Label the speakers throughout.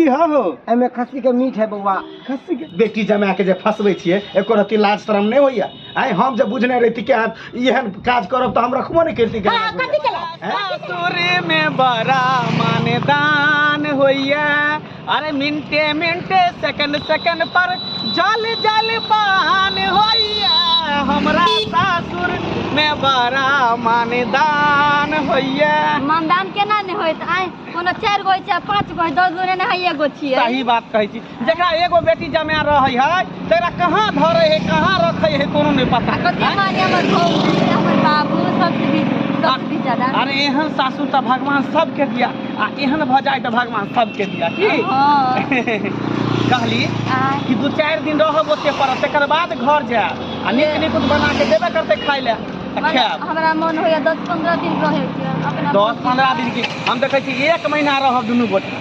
Speaker 1: है हो?
Speaker 2: एहिमे खस्सी के मीट है बौआ।
Speaker 1: खस्सी के बेटी जमा के जे फंसबै छियै, एको रत्ती लाज शरम नहि होइया? आइ हम जे बुझने रहिती कि अहाँ एहन काज करब तऽ हम रखबो नहि करिती।
Speaker 3: हाँ, कथी केला?
Speaker 4: सासुर में बड़ा मानदान होइया, अरे मिनटे मिनटे सेकंड सेकंड पर जल जल पान होइया। हमरा सासुर में बड़ा मानदान होइया।
Speaker 5: मानदान केना नहि होइत? आइ कोनो 4 गो छै, 5 गो, 10 गो नहि, एगो छियै।
Speaker 4: सही बात कहै छी। जकरा एगो बेटी जमा रहै है तकरा कहाँ धरै है, कहाँ रखै है, कोनो नहि पता।
Speaker 5: कते माने हमर भौजी, हमर बाबू सबसे भी ज्यादा।
Speaker 4: अरे एहन सासुर तऽ भगवान सबके दिया, आ एहन भऽ जाय तऽ भगवान सबके दिया की।
Speaker 5: हँ।
Speaker 4: कहली कि 2-4 दिन रहब ओते पर, तकर बाद घर जायब आ नीक नीक बना के देबे करतै खाय लए तऽ खायब।
Speaker 5: हमरा मन होइया 10-15 दिन रहै के अपना।
Speaker 4: 10-15 दिन की? हम देखै छी 1 महीना रहब दुनू गोटा,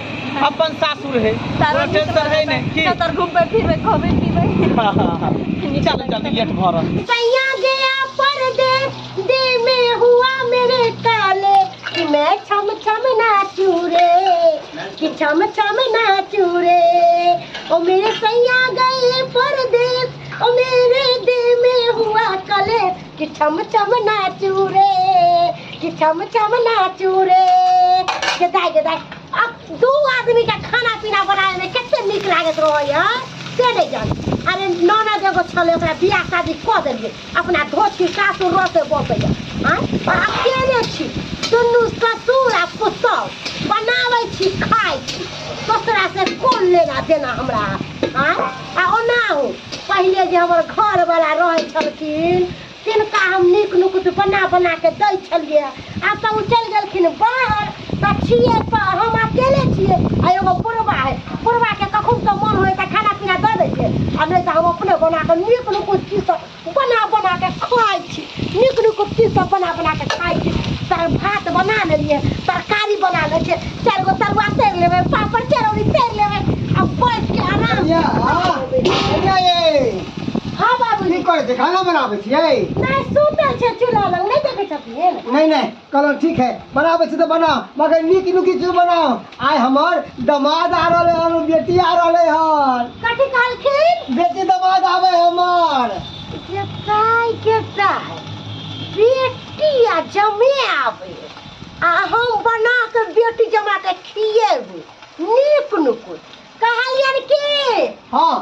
Speaker 4: अपन सासुर है,
Speaker 5: सारा
Speaker 4: कोनो टेंशन है नहीं की।
Speaker 5: कतऽ घूमबै फिरबै, खबै पीबै।
Speaker 4: चल जल्दी लेट भऽ रहल।
Speaker 3: सैया गया परदेस, दे में हुआ मेरे काले, कि मैं छम छम नाचू रे, कि छम छम नाचू रे। ओ मेरे सैया गए परदेस, ओ मेरे दे में हुआ कले, कि छम छम नाचू रे, कि छम छम नाचू रे। गेदाय गेदाय, अब 2 आदमी का खाना पीना बनाए में कते नीक लागत रहै से नहीं जान। अरे ननद एगो छलै, ओकरा बियाह शादी कऽ देलियै, अपना धोती सासुर रहतै बसैया। आँय, अकेले छी, दुनू ससुर आ पुतहु, बनाबै छी खाइ छी, दोसरा से कोन लेना देना हमरा। आँय, आ ओनाहु पहिले जे हमर घरवला रहै छलखिन तिनका हम नीक नुकुत बना बना के दै छलियै, आब तऽ ओ चलि गेलखिन बाहर, तऽ छियै तऽ हम अकेले छियै। आ एगो बुढ़बा है, बुढ़बाके कखन तऽ मन होइ तऽ खाना पीना दऽ दै छै, आ नहि तऽ हम अपने बना कऽ नीक नुकुत चीज सब बना बना के खाइ छी, नीक नुकुत चीज सब बना बना के खाइ छी। तर भात बना लेलियै, तरकारी बना लै छियै, 4 गो तरुआ तरि लेबै, पापड़ चरौरी तरि लेबै, आ बैठ के आराम से
Speaker 2: कनिया।
Speaker 3: हाँ बाबूजी।
Speaker 2: की करै छियै? खाना बनाबै छियै?
Speaker 3: नहि, सुतल छै चूल्हा लग, नहि देखै छथिन?
Speaker 2: नहि नहि, कहलहुँ ठीक है बनाबै छी तऽ बनाउ, मगर नीक नीक चीज बनाउ। आइ हमर दमाद आ रहलै हन, बेटी आ रहलै हन।
Speaker 3: कथी कहलखिन?
Speaker 2: बेटी दमाद आबै हमर।
Speaker 3: गेदाय गेदाय, बेटी आ जमे आबै, आ हम बना के बेटी जमा के खिएबै नीक नुकुत। कहलियनि की?
Speaker 2: हाँ।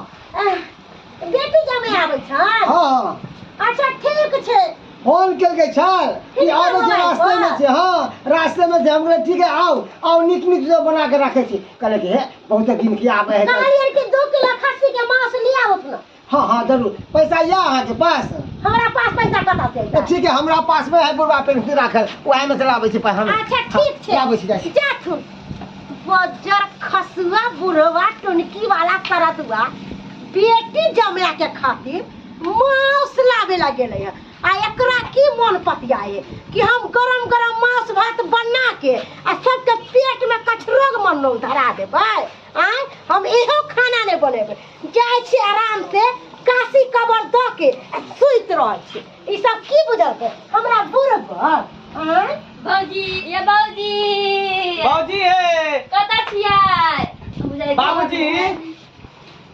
Speaker 3: बेटी जमे आबै छनि?
Speaker 2: हाँ।
Speaker 3: अच्छा ठीक छै।
Speaker 2: फोन केलकै छल कि
Speaker 3: ठीक
Speaker 2: आबै छै,
Speaker 3: है,
Speaker 2: रास्ते में छै। हाँ रास्ते में छै। हम कहलियै ठीक है आउ आउ, नीक नीक चीज बना के राखै छी। कहलियै कि हे बहुत दिन की आबै है।
Speaker 3: कहलियै कि 2 किलो खस्सी के मांस लिया आउत न।
Speaker 2: हाँ हाँ जरूर। पैसा या अहाँके पास?
Speaker 3: हमरा पास पैसा कतऽ से
Speaker 2: तऽ ठीक है, हमरा पास में है बुढ़वा पेंशन राखल, वएह में से लाबै छी पैसा।
Speaker 3: अच्छा ठीक छै,
Speaker 2: लाबै छी, जाइ छी।
Speaker 3: जाथुन बजर खसुआ बुढ़वा टुनकी वाला सरदुआ बेटी जमा के खातिर मांस लाबे ला गेलै है, आ एकरा की मन पतियाए कि हम गरम गरम मांस भात बना के आ सबके पेट में कचरोग मन धरा देबै। आँय, हम इहो खाना नहि बनेबै, जाइ छी आराम से काशी कबर दऽ के आ सुति रहै छी। ई सब की बुझलकै हमरा बुढ़बा? आँय
Speaker 5: भौजी, ये भौजी।
Speaker 4: भौजी हे।
Speaker 5: कतऽ छियै?
Speaker 4: बाबूजी,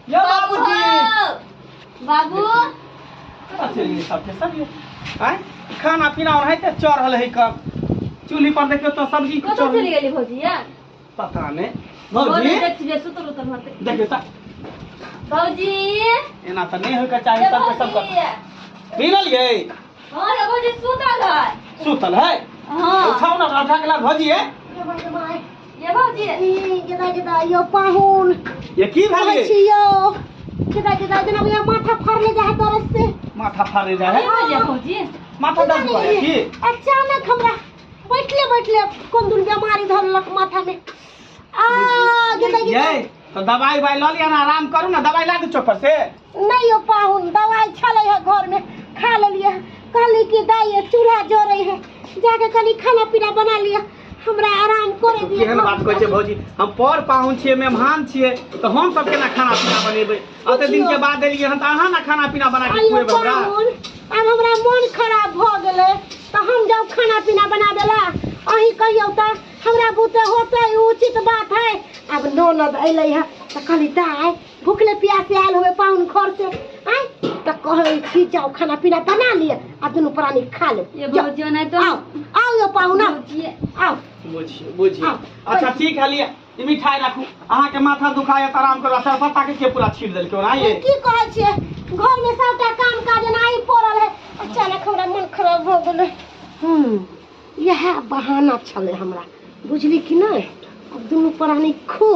Speaker 4: यो बाबूजी।
Speaker 5: बाबू।
Speaker 4: कतऽ चलि गेलै सबके सब ये? आँय, खाना पीना ओनाहिते चढ़ल है कब चूल्ही पर देखियौ तऽ सब्जी
Speaker 5: कतऽ
Speaker 4: चढ़ल।
Speaker 5: चलि गेली भौजी ये?
Speaker 4: पता नहि। भौजी
Speaker 5: देख छियै सुतल उतल होतै।
Speaker 4: देखियौ तऽ।
Speaker 5: भौजी।
Speaker 4: एना तऽ नहि होइके चाही सबके सबके। मिलल यै?
Speaker 5: हाँ रे भौजी सुतल है।
Speaker 4: सुतल है?
Speaker 5: हाँ।
Speaker 4: उठाउ ना, उठा के ला भौजी है।
Speaker 5: ये भौजी।
Speaker 3: ई गेदा गेदा यो पाहुन।
Speaker 4: ये की भेलै?
Speaker 3: छी यो। गेदा गेदा जेना बुझाय माथा फाड़ले जाय है दर्द से।
Speaker 4: माथा फाड़ले जाय है?
Speaker 5: की भेलै भौजी?
Speaker 4: माथा दर्द करे की?
Speaker 3: अचानक हमरा बैठले बैठले कोन दुन बीमारी धरलक माथा में। आ गेदा गेदा।
Speaker 4: ये तो दवाई why लऽ लिअ ना, आराम करू ना, दवाई ला दू चौपर से।
Speaker 3: नहीं यो पाहुन, दवाई छलै है घर में, खा लेलियै। कहली कि दाई चूल्हा जरै है, जाके कनी खाना पीना बना लिअ, हमरा आराम करे दिअ।
Speaker 4: केहन बात कहै छै भौजी, हम पर पाहुन छियै, मेहमान छियै, तऽ हम सब केना खाना पीना बनेबै? एते दिन के बाद एलियै हन तऽ अहाँ ना खाना पीना बना के
Speaker 3: आइयो
Speaker 4: खुएबै हमरा?
Speaker 3: पाहुन, आब हमरा मोन खराब भऽ गेलै तऽ हम जाउ खाना पीना बनाबे ला? अहीं कहियौ तऽ हमरा हमरा बुते होते उचित बात है। अब ननद अइलै है तऽ कहली दाइ भूखले प्यासे आयल होबे पाहुन घर से आय तऽ कहै छी जाओ खाना पीना बना लिअ आ दुनू प्राणी खा ले।
Speaker 5: ये भौजी ओना तो
Speaker 3: आओ आओ यो पाहुन आओ आओ।
Speaker 4: बुझिए बुझिए। अच्छा ठीक है लिअ ई मिठाई राखू, अहाँके माथा दुखाय तऽ आराम करू। सरपत्ता के पूरा छीट देलकै ओना ये
Speaker 3: की कहै छियै घर में सबटा काम काज एनाही पड़ल है। अचानक हमरा मन खराब भऽ गेलै। इएह बहाना छलै हमरा बुझली कि नहि। अब दुनू प्राणी खो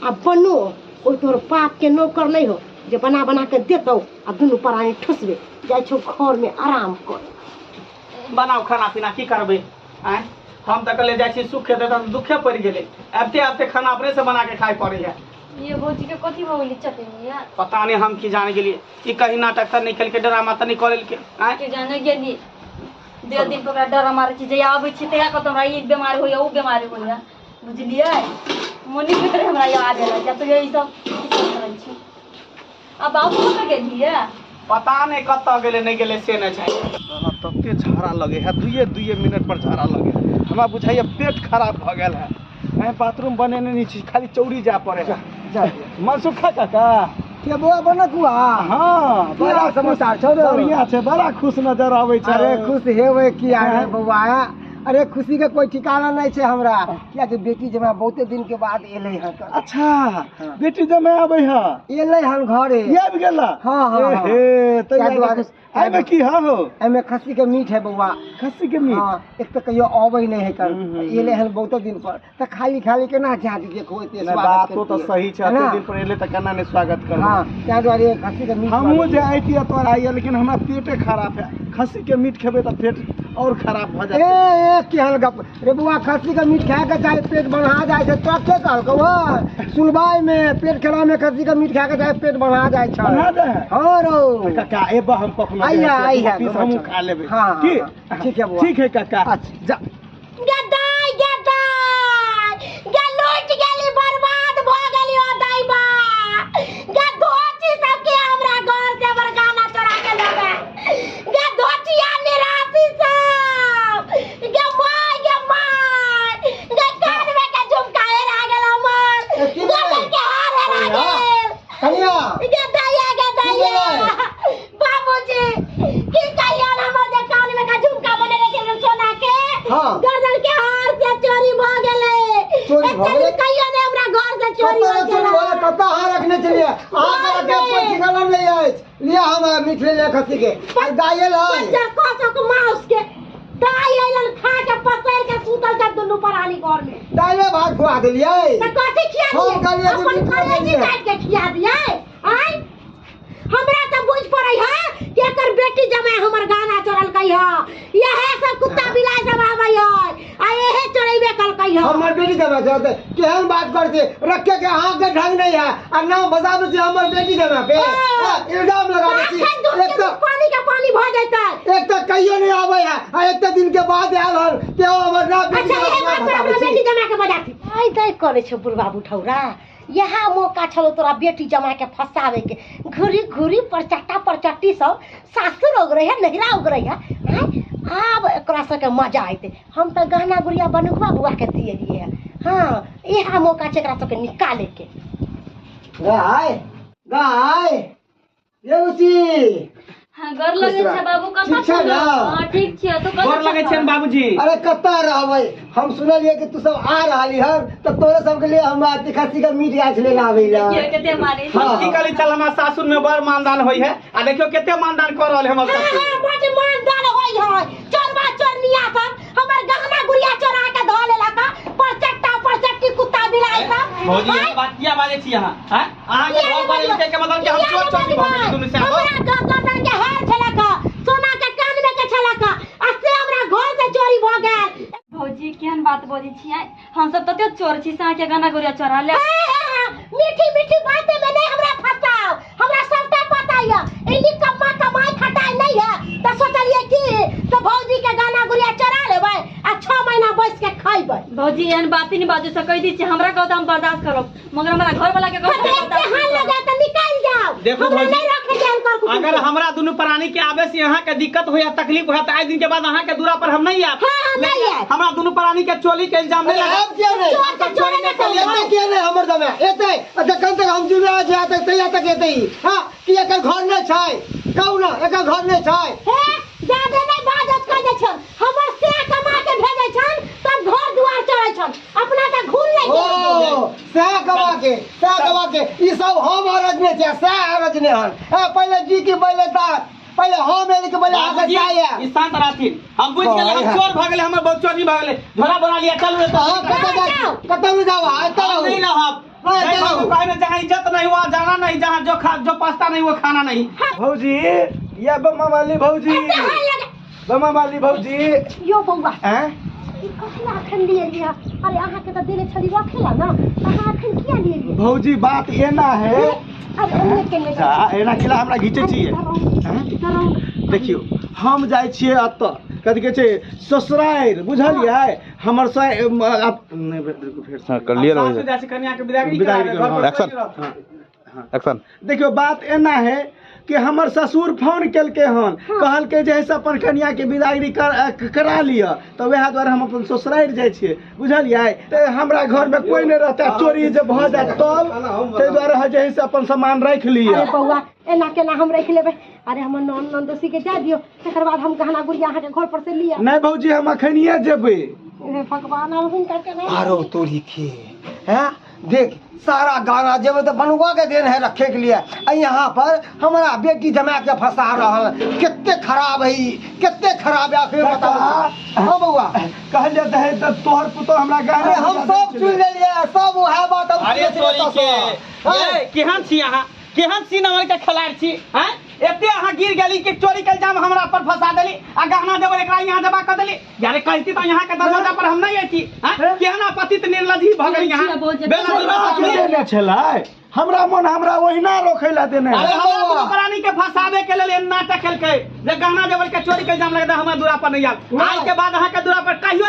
Speaker 3: आ बनो, कोई तोहर बाप के नौकर नहीं हो जे बना बना के देतौ आ दुनू प्राणी ठुसबे जाइ छौ घर में आराम कर।
Speaker 4: बनाउ खाना पीना की करबै आँय, हम तऽ कहले जाइ छी सुख हेतै तऽ दुखे पड़ि गेलै। आबिते आबिते खाना अपने से बना के खाय पड़ै है।
Speaker 5: ये भौजी के कथी भऽ गेलै चटनी यार
Speaker 4: पता नहीं हम की जाने गेलियै ई कहीं नाटक तऽ नहि केलकै ड्रामा तऽ नहि कऽ लेलकै आँय
Speaker 5: के जाने गेली 2 दिन पर ओकरा डर मारै छी जहिया आबै छी तहिया कहत हमरा ई बेमार होइया ओ बेमार होइया बुझलियै। मोनी भीतर हमरा याद एलै जब तो ई सब करै छी। आ बाबू कतऽ गेलियै
Speaker 4: पता नहीं कतऽ गेलै नहि गेलै से नहि छै।
Speaker 1: तते झाड़ा लगे है दुइये दुइये मिनट पर झाड़ा लगे है। हमरा बुझाइए पेट खराब भऽ गेल है। मैं बाथरूम बनेने नहीं छी खाली चौरी जाय पड़े है। मनसुख काका
Speaker 2: के बौआ बनक हुआ?
Speaker 1: हाँ
Speaker 2: बड़ा समाचार छौ रे।
Speaker 1: बढ़िया छै बड़ा खुश नजर आबै छै।
Speaker 2: अरे खुश हेबै किया रे बौआ, अरे खुशी के कोई ठिकाना नहीं छै हमरा, किया जे बेटी जमा बहुते दिन के बाद एलै हन।
Speaker 1: अच्छा बेटी जमा आबै है
Speaker 2: एलै हन घरे
Speaker 1: आबि गेला?
Speaker 2: हाँ हाँ।
Speaker 1: हे तऽ एहिमे की है हो?
Speaker 2: एहिमे खस्सी के मीट है बौआ।
Speaker 1: खस्सी के मीट?
Speaker 2: हाँ एक तऽ कहियो अबै नहीं है कर, एलै हन बहुते दिन पर तऽ खाली खाली केना जा देखो एते स्वागत।
Speaker 1: बातो तऽ सही छै, एते दिन पर एलै तऽ केना नहि स्वागत करबै।
Speaker 2: हाँ ताहि दुआरे खस्सी के मीट।
Speaker 1: हमहूँ जे अइतियै तोरा आइए लेकिन हमरा पेटे खराब है, खस्सी के मीट खेबै तऽ पेट और खराब भऽ जायत।
Speaker 2: ए केहन गप रे बौआ, खस्सी के मीट खाए के चाहे पेट बढ़ा जाइ छै तो के कहलकौ हँ? सुनवाई में पेट खेला में खस्सी के मीट खाए के चाहे पेट बढ़ा जाइ छै।
Speaker 1: बढ़ा जाइ है?
Speaker 2: हाँ रौ
Speaker 1: काका एबा हम कखनो
Speaker 2: आइया आइया
Speaker 1: हमहूँ खा लेबै।
Speaker 2: हाँ ठीक है बौआ।
Speaker 1: ठीक है काका।
Speaker 2: अच्छा जा।
Speaker 3: गदाई गदाई गे लूट गेली बर्बाद भऽ गेली ओ दाइबा गे धोची सबके हमरा घर से बरगाना चोरा के लऽ गेल गे धोचिया निराशी सब गे माय गे माय गे कान में के झुमका हेरा गेल हमर, गदर के हार हेरा गेल।
Speaker 2: कनिया
Speaker 3: गे दैया गे दैया बाबूजी की कहियन हमर जे कान में के झुमका बनेने छलियै सोना के गर्दन के हार से चोरी भऽ गेलै।
Speaker 2: चोरी भऽ गेलै?
Speaker 3: कहियो नहि हमरा घर से चोरी
Speaker 2: कतऽ चोरी भऽ गेलै? कतऽ हार रखने छलियै? अहाँके रखे कोइ ठिकाना नहि अछि। लिअ हम मीट ले लिअ खस्सी के आइ दाइ एल है।
Speaker 3: बच्चा कसक माउस के दाइ अइलन खा के पसैर के सुतल छै दुनू प्राणी घर में।
Speaker 2: दाइले भात खुआ देलियै?
Speaker 3: तऽ कथी खिया
Speaker 2: हम
Speaker 3: दियै?
Speaker 2: कहलियै जे
Speaker 3: अपन
Speaker 2: मीट
Speaker 3: करेजी
Speaker 2: बनेलियै।
Speaker 3: काटि के खिया दियै? आँय हमरा तऽ बुझ पड़ै है कि एकर बेटी जमाय हमर गाना चोरलकै है, इएह सब कुत्ता बिलाइ सब आबै है आ इहे चोरेबे कलकै है।
Speaker 2: हमर बेटी जमाय चोरतै? केहन बात करै छी, रखे के अहाँके ढंग नहीं है आ नाम बजाबै छी हमर बेटी जमाय पे। इल्जाम लगाबै छी।
Speaker 3: एखन दूध के दूध पानी के पानी भऽ जेतै।
Speaker 2: एक तऽ कहियो नहि आबै है आ एक तऽ दिन के बाद आयल हन ते हमर नाम बेटी
Speaker 3: अच्छा
Speaker 2: जमाय
Speaker 3: इहे बात पर
Speaker 2: बताबै
Speaker 3: हमरा
Speaker 2: छी।
Speaker 3: बेटी जमाय के बजाती। आइ दै करै छै बुढ़बा बुढ़ौरा, यहाँ मौका छलो तोरा बेटी जमा के फंसावे के। घुरी घुरी परचट्टा परचट्टी सब सासुर उगरै है नहिरा उगरै है। आब एकरा सबके मजा अयतै। हम तऽ गहना गुड़िया बनुकवा बुआ के दिए हाँ इएह मौका छै एकरा सबके निकाले के।
Speaker 2: गाय गाय ये उची
Speaker 5: हाँ गोर लगै छै बाबू। कतऽ
Speaker 2: ठीक छै ने?
Speaker 5: हाँ ठीक छै। तू कतऽ
Speaker 4: गोर लगै छै बाबूजी?
Speaker 2: अरे कतऽ रहबै, हम सुनलियै कि तू सब आ रहली हन तऽ तोरे सबके लिए हमरा खस्सी के मीट गाछ ले आबै ला।
Speaker 5: देखियौ कते मारै छै।
Speaker 4: हम की कहली चल हमरा सासुर में बड़ मानदान होइ है आ देखियौ कते मानदान कऽ रहल है हमर सासुर।
Speaker 3: हाँ बड मानदान होइ है। चोरबा चोरनिया सब हमर गहना गुड़िया चोरा के धऽ लेलक परचट्टा परचट्टी कुत्ता बिलाइ सब।
Speaker 4: भौजी एहन बात किया बाजै छी अहाँ? आँय अहाँके घर पर एलकै के मतलब कि हम चोर चोर भऽ गेली दुनू से।
Speaker 3: हमरा गर्दन के हार छलक सोना के कान में के छलक आ से हमरा घर से चोरी भऽ गेल।
Speaker 5: भौजी केहन बात बजै छियै, हम सब तते चोर छी से अहाँके गहना गुड़िया चोरा ले।
Speaker 3: मीठी मीठी बाते में नहीं हमरा फंसाओ, हमरा सबटा पता ये। इनी कम्मा कमाई खटाई नहीं है तऽ सोचलियै कि तऽ भौजी के गहना गुड़िया चोरा लेबै आ 6 महीना बैस के खैबै।
Speaker 5: भौजी एहन बात नहीं बाजू सकै दी छी, हमरा कहू तऽ हम बर्दाश्त करब मगर हमरा घर वाला के कहू तऽ
Speaker 3: हाथ
Speaker 5: बर्दाश्त
Speaker 3: लगा तऽ निकालि जायत। आउ।
Speaker 4: देखो
Speaker 3: हमरा
Speaker 4: भौजी,
Speaker 3: नहीं रखे के कर कुटुम
Speaker 4: अगर
Speaker 3: के।
Speaker 4: हमरा दुनू प्राणी के आवे से यहाँ के दिक्कत हो या तकलीफ हो, तो आज दिन के बाद यहाँ के दूरा पर हम नहीं आब।
Speaker 3: हाँ, हाँ, नहीं आब।
Speaker 4: हमरा दुनू प्राणी के चोली के इल्जाम नहीं
Speaker 2: अरे
Speaker 4: लगा।
Speaker 2: हम किया नहीं?
Speaker 3: चोर के चोरे ने
Speaker 2: एते किया नहीं हमर समय एते, जखन तक हम जुड़ा जाते तहिया तक एते ही। हाँ, कि एकर घर नहीं छै, कहू ना, एकर घर नहीं छै।
Speaker 3: हे, जादे नहीं बाजत कह छन, हमर से कमा के भेजै छन तब घर दुआर चढ़ै छन, अपना के घूल नहीं।
Speaker 2: ओ सएह कमा के, सएह कमा के ई सब हम अरजने छियै, सएह अरजने हन। हाँ, पहिले जी के पहिले दाँत, पहिले हम एली के पहिले अहाँके
Speaker 4: बाबूजी,
Speaker 2: चाही।
Speaker 4: ई शांत रहथिन, हम बुझि गेलै, हम चोर भऽ गेलै, हमर बहुत चोरी भऽ गेलै, झोला बोरा लिया चलू एतऽ।
Speaker 2: अहाँ कतऽ जाइ छी? कतऽ नहि जाउ, अहाँ एतऽ
Speaker 4: हम
Speaker 2: रहू।
Speaker 4: नहीं रहब।
Speaker 2: नहीं,
Speaker 4: नहीं
Speaker 2: एतऽ
Speaker 4: बाबू,
Speaker 2: रहू।
Speaker 4: कहने जहाँ इज्जत नहीं वहाँ जाना नहीं, जहाँ जो खा जो पास्ता नहीं वो खाना नहीं।
Speaker 1: भौजी, या बम्मा वाली भौजी,
Speaker 3: एते हाय लगे।
Speaker 1: बम्मा वाली भौजी।
Speaker 3: यो बौआ,
Speaker 1: हैं?
Speaker 3: ई कथी ला अखन लिए लिया? अरे अहाँ के तऽ देने छली रखेला ना, अहाँ अखन किया लिए लिया?
Speaker 1: भौजी बात एना है।
Speaker 3: अरे ओने के ने
Speaker 1: जा, एना किला हमरा घीचै छियै? हैं? देखियौ, हम जाइ छियै एतऽ, कथी कहै छै, ससुरारि, बुझलियै? हमर फेर
Speaker 6: हाँ, कर लिअ
Speaker 4: सासु जाइ छै कन्या के विदागरी
Speaker 1: विदागरी
Speaker 4: कराबै, घर पर
Speaker 6: एक्शन।
Speaker 4: कोइ नहीं रहत।
Speaker 6: एक्शन।
Speaker 1: देखियौ बात एना है कि हमर ससुर फोन केलकै हन, कहलकै जे से अपन कन्या के विदागरी करा लिअ, तऽ वएह दुआरे हम अपन ससुरारि जाइ छियै, बुझलियै? तऽ हमरा घरमे कोइ नहि रहतै, चोरी जे भऽ जायत तब, ताहि दुआरे जे है से अपन सामान राखि लिअ।
Speaker 3: अरे बौआ, एना केना हम राखि लेबै? अरे हमर नन ननदोसी के जा दियौ, तकर बाद हम गहना गुड़िया अहाँके घर पर से लिअ।
Speaker 1: नहि भौजी, हम अखनिये जेबै।
Speaker 3: हे भगवान, अब हुनकर के नहीं।
Speaker 2: आरो तोरी के हैं, देख सारा गाना जेब तो बनुआ के देन है रखे के लिए, आ यहाँ पर हमारा बेटी जमा के फंसा रहल, कितने खराब है ई, कितने खराब है आखिर बताओ। हाँ बउआ,
Speaker 1: कहल जाता है तब तोहर पुतोह हमरा गाना
Speaker 2: अरे हम सब सुन लेलिए, सब वएह बात हम
Speaker 4: अरे
Speaker 2: सुनै
Speaker 4: तोरी के,
Speaker 2: हाँ।
Speaker 4: ए, केहन छी अहाँ, केहन छी नमर के खिलाड़ी छी? हैं, एते अहाँ गिर गेली कि चोरी के इल्जाम हमरा पर फंसा देली, आ गहना देबर एकरा यहाँ जमा कर देली। यारे कहती तो यहाँ के दरवाजा पर हम नहीं ऐती। हैं, केहन अपतित निर्लज्जी भऽ गेली यहाँ। बेलज्जी
Speaker 1: देने छलै हमरा मन, हमरा ओहिना रोकै ला देने।
Speaker 4: अरे हमरा दुनू प्राणी के फंसाबे के लेल एना नाटक केलकै जे गहना देबर के चोरी के इल्जाम लगा हमरा दूरा पर नहीं आयल। आइ के बाद अहाँ के दूरा पर कहियो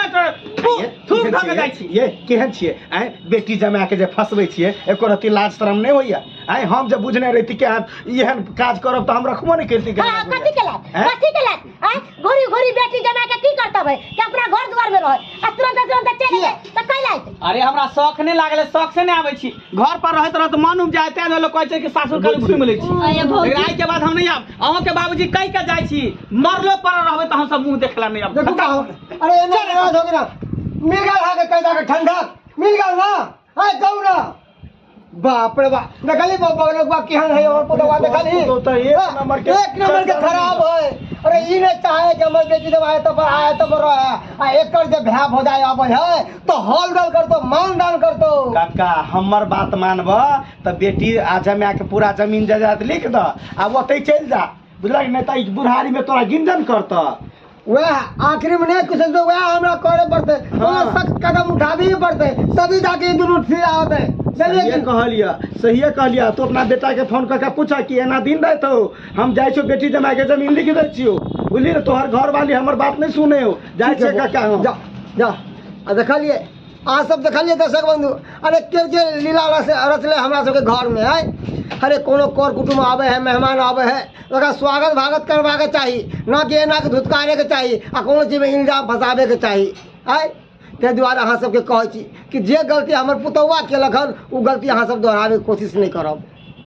Speaker 4: थूक धऽ के जाइ छी।
Speaker 1: ये केहन छियै? आँय, बेटी जमा के जे फंसबै छियै, एको रत्ती लाज शरम नहि होइया? आँय, हम जे बुझने रहिती कि अहाँ एहन काज करब तऽ हम रखबो नहि करिती।
Speaker 3: हाँ, कथी के लाज, कथी के लाज? आँय, घूरी घूरी बेटी जमा के की करतबै कि अपना घर दुआर में रहै, आ तुरंत तुरंत चलि गेलै तऽ कैला अयतै?
Speaker 4: अरे हमरा शौख नहीं लागल, शौख से नहीं आबै छी, घर पर रहैत रहैत मन उब जाय, तें लोक कहै छै कि सासुर खाली घुमि लै छी।
Speaker 5: अरे भौजी।
Speaker 4: लेकिन आइ के बाद हम नहीं आब। अहूँ के बाबूजी कहि के जाइ छी, मरलो पर रहबै तऽ हम सब मुँह देखला नहीं आब।
Speaker 2: देखू का, अरे एना नाराज हो गेला, मिल गेल अहाँके कैदा के ठंडा मिल गेल ना? हाँ कहू ना, बाप रे बाप, देखली बगलुआ केहन है और पुतवा देखली?
Speaker 1: पुतोह तऽ एक नंबर के,
Speaker 2: एक नंबर के खराब है। अरे ई नहीं चाहे कि हमर बेटी जब आए तब आए तब रहे, आ एकर जे भय हो जाए आबै है तो हॉल डाल कर तो मान दान कर तो।
Speaker 1: काका हमर बात मानब तऽ बेटी आ जमा के पूरा जमीन जायदाद लिख दऽ आ ओतै चलि जा, बुझलक? नहि तऽ ई बुढ़ारी में तोरा गिंजन करतऽ।
Speaker 2: वह आखिरी में नहीं कुछ तो वह हमरा करे पड़ते, सख्त कदम उठाबे ही पड़ते, तभी जाके ई दुनू सीधा होते।
Speaker 1: सहिए कहलियै, सहिए कहलियै। तू अपना बेटा के फोन कऽ के पूछऽ कि एना दिन राति हो, हम जाइ छियौ बेटी जमा के जमीन लिख दै छियौ, बुझली ने? तोहर घर वाली हमर बात नहीं सुने हो। जाइ छियै काका हम।
Speaker 2: जा जा, आ देखलियै अहाँ सब देखलियै दर्शक बंधु, अरे के के लीला रचले हमरा सबके घर में है। अरे कोनो कर कुटुम्ब आबै है, मेहमान आबै है, ओकरा स्वागत भागत करबाके चाही, ना कि एना के धुतकारे के चाही आ कोनो चीजमे इल्जाम फंसाबे के चाही। आँय, ताहि दुआरे अहाँ सबके कहै छी कि जे गलती हमर पुतौआ केलक हन ओ गलती अहाँ सब दोहराबैके कोशिश नहि करब।